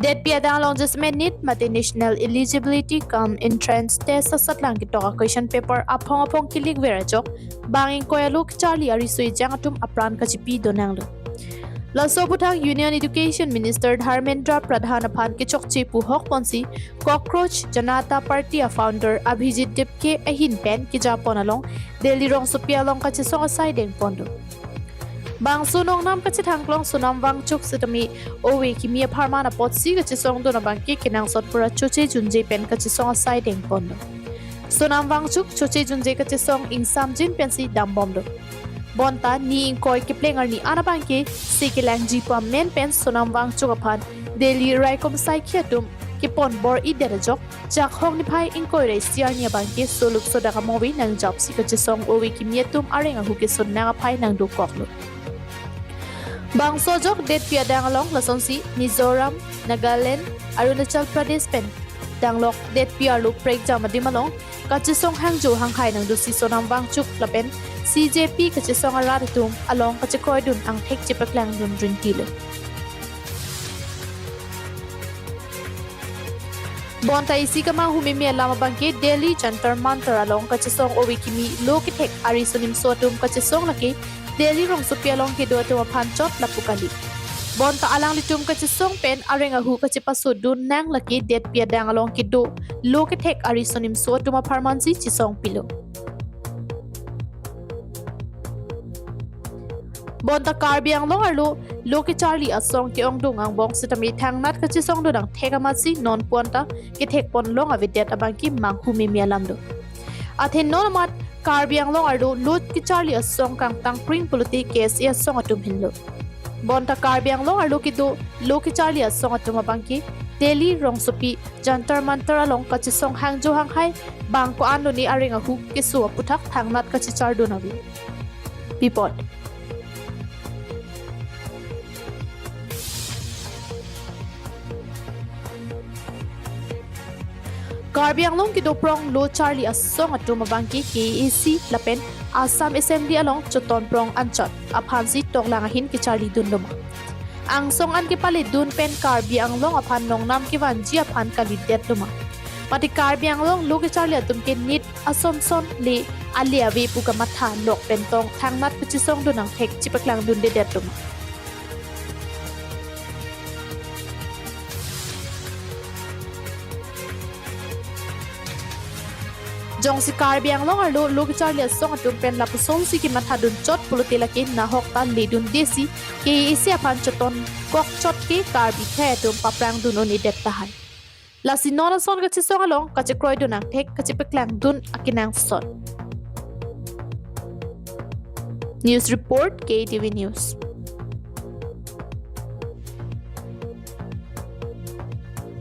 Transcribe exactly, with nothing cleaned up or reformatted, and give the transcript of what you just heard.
Detpi adang along jasemet NEET mate National Eligibility cum Entrance Test asatlang ketok a-question paper aphong aphong kilik ver ajok bang ingkoi alo kecharli ariso ejang atum apran kachipi donanglo. Laso aputhak Union Education Minister Dharmendra Pradhan aphan kechokche pu hok ponsi Cockroach Janata Party a-founder Abhijit Dipke ahin pen kejapon along Delhi rongsopi along kachesong asai dengponlo. Bangso nongnam kachethangklong Sonam Wangchuk sitame ove kimi apharman apotsi kachesongdun abangke kenangsot pura choche junje pen kachesong asai dengponlo. Sonam Wangchuk choche junje kachesong ingsamjin pensi dambomlo. Bonta ni ingkoi kepleng arni an abangke se kelangji pu amen pen Sonam Wangchuk aphan Delhi raikom saikhi atum kepon bor-idet ajok Jakhong niphai ingkoi ra isi arni abangke soluk sodak amove nangjapsi kachesong ove kimi atum areng ahu kesun nang aphai nangdokoklo. Bangso ajok Detpi adang along lasonsi Mizoram, Nagaland, Arunachal Pradesh pen danglok Detpi arlo prekjam adim along kachesong hangjo hanghai nangdosi Sonam Wangchuk lapen C J P kachesong arat atum along kachekroidun angthek chepaklangdun rintilo. Bonta isi kemanghu meme alam abangke Delhi Jantar Mantar along kachesong ove kimi lo kethek ariso nimso atum kachesong lake Delhi rongsopi along kedo atum aphan chot lapu kali. Bonta alanglitum kachesong pen areng ahu kachepasodun nang lake Detpi adang along kedo lo kethek ariso nimso atum apharmansi chesongpilo. Bonta Karbi Anglong arlo lo kecharli asong ke-ongdung angbong sitame thangnat kachesongdun angthek amatsi non puanta kethekpon long avedet abangke manghu meme alamlo. Athe non amat Karbi Anglong arlo lo kecharli asong kangtangpring pulote K S A asong atum henlo. Bonta Karbi Anglong arlo kedo lo kecharli asong atum abangke Delhi rongsopi Jantar Mantar along kachesong hangjo hanghai bang ko-an lone areng ahu keso aputhak thangnat kachechardun ave. Report. Karbi Anglong kedoprong lo charli asong atum abangke K A A C lapen Assam Assembly along chotonprong anchot aphansi toklang ahin kecharlidunloma. Angsong an kepaledun pen Karbi Anglong aphan nongnam kevanji aphan kalidetloma. Mate Karbi Anglong lo kecharli atum ke NEET asonson le ale ave pu kamatha lok pen tong thangnat kachesongdun angthek chepaklangdundedetloma. Jongsi Karbi Anglong arlo lo kecharli asong atum pen lapusonsi kemathadun chot pulote lake nahok ta ledundesi K A A C aphan chotonkok chot ke Karbi akhei atum paprangdun un-edet tahai. Lasi non ason kachesong along kachekroidun angthek kachepaklangdun akenangsot. News report, K T V News.